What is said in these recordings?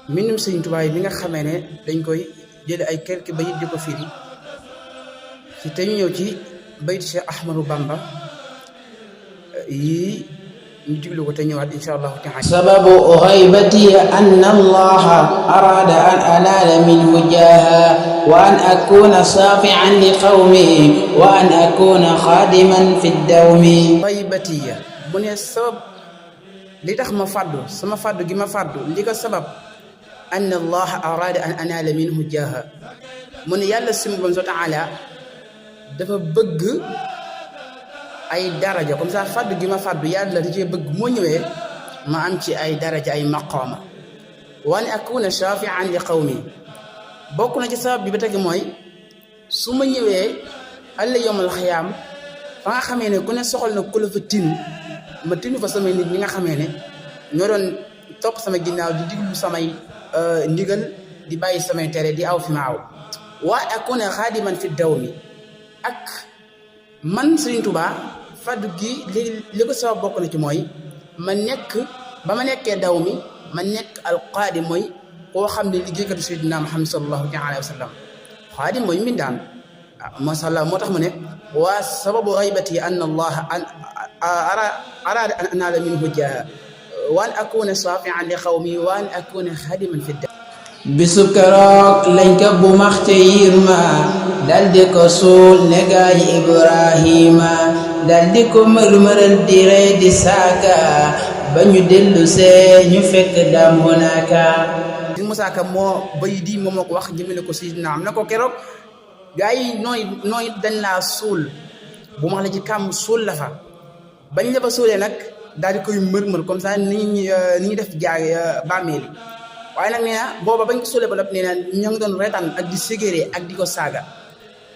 mbindum Sëriñ Tuubaa bi nga xamee ne dañ koy jële ay quelques bayit di ko firi ci te ñu ñëw ci bayit Cheikh Ahmadou Bamba yii ñu diglu ko te ñëwaat insha allahu taala. sababu ghaybati anna allaha arada an anala minhu jaha wa an akuna safi'an li qawmi wa an akuna khadiman fi dawmi. ghaybatiya mu ne sabab li tax ma fàddu sama fàddu gi ma fàddu li ko sabab anna allaha arada an anala minhu jaha mu ne yàlla subhanahu wa taala dafa bëgg ay daraja comme ça fàddu gi ma fàddu yàlla da cee bëgg moo ñëwee ma am ci ay daraja ay maqaama wa an akuna shafi'an li qawmi bokk na ci sabab bi ba teg mooy su ma ñëwee alla yawmal xiyaam fa nga xamee ne ku ne soxal na ku la fa tin ma tinu fa samay nit ñi nga xamee ne ñoo doon topp sama ginnaaw di diglu samay ndigal di bàyyi samay tere di aw fi ma aw wa akuna xaadiman fi dawmi ak man Sëriñ Tuubaa fàddu gi li ko sabab bokk na ci mooy ma nekk ba ma nekkee daw mi ma nekk alqaadim mooy koo xam ne liggéeykatu Seydina Muhammad sallallahu alayhi wa sallam xaadim mooy mbindaan masha Allah moo tax mu ne waa sababu ghaybati anna allaha arada an anala minhu jaaha wa an akuna safi'an li qawmi wa an akuna xaadiman fi da bisu keroog lañ ko bu max ca yirma daldi ko suul ne gaay Ibrahima daldi ko mërmëral di rey di saaga ba ñu dellu see ñu fekk Daam Hunaaka. di musaaka moo bay di moom moo ko wax jëmale ko Seydina am na ko keroog gaa yi nooy dañ laa suul bu max la ci kàmm suul la fa bañ la fa suulee nag daal di koy mërmër comme ça ni ñu def jaag bàmmeeli waaye nag nee na booba bañ ko suulee ba lépp nee na ñoo ngi doon reetaan ak di ségéré ak di ko saaga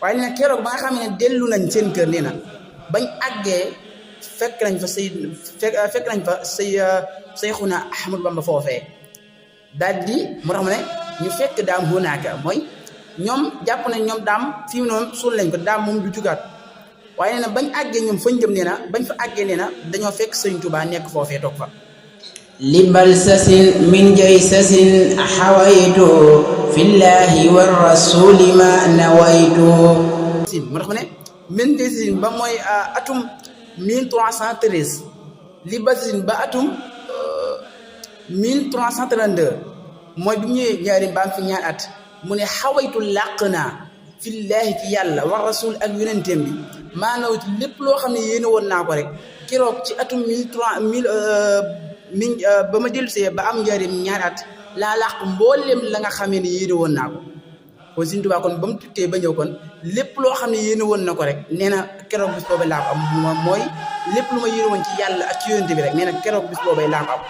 waaye nee na keroog ba nga xam ne dellu nañ seen kër nee na bañ àggee fekk nañ fa Seyxuna Ahmadu Bamba foofee daal di moo tax ma ne ñu fekk Daam Hunaaka mooy ñoom jàpp nañ ñoom daam fii noonu suul lañ ko daam moom du jugaat waaye nee na bañ àggee ñoom fañ jëm nee na bañ fa àggee nee na dañoo fekk Sëriñ Tuubaa nekk foofee toog fa. li balsasin min jaysasin xawaytu fillahi wa rasuli ma nawaytu. moo tax ma ne min jaysasin ba mooy atum 1313 li balsasin ba atum 1332 mooy bi mu ñëwee ñaari baam fi ñaar at mu ne xawaytu làq naa fillahi ci yàlla wa rasul ak yonenteem bi maa nawaytu lépp loo xam ne yéene woon naa ko rek keroog ci atum 1300 ba ma dellusee ba am njëriñ ñaari at laa làq mboolem la nga xamee ne yéene woon naa ko kon Sëriñ Tuubaa kon ba mu tukkee ba ñëw kon lépp loo xam ne yéene woon na ko rek nee na keroog bis boobee laa ko am mooy lépp lu ma yéene woon ci yàlla ak ci yonente bi rek nee na keroog bis boobee laa ko am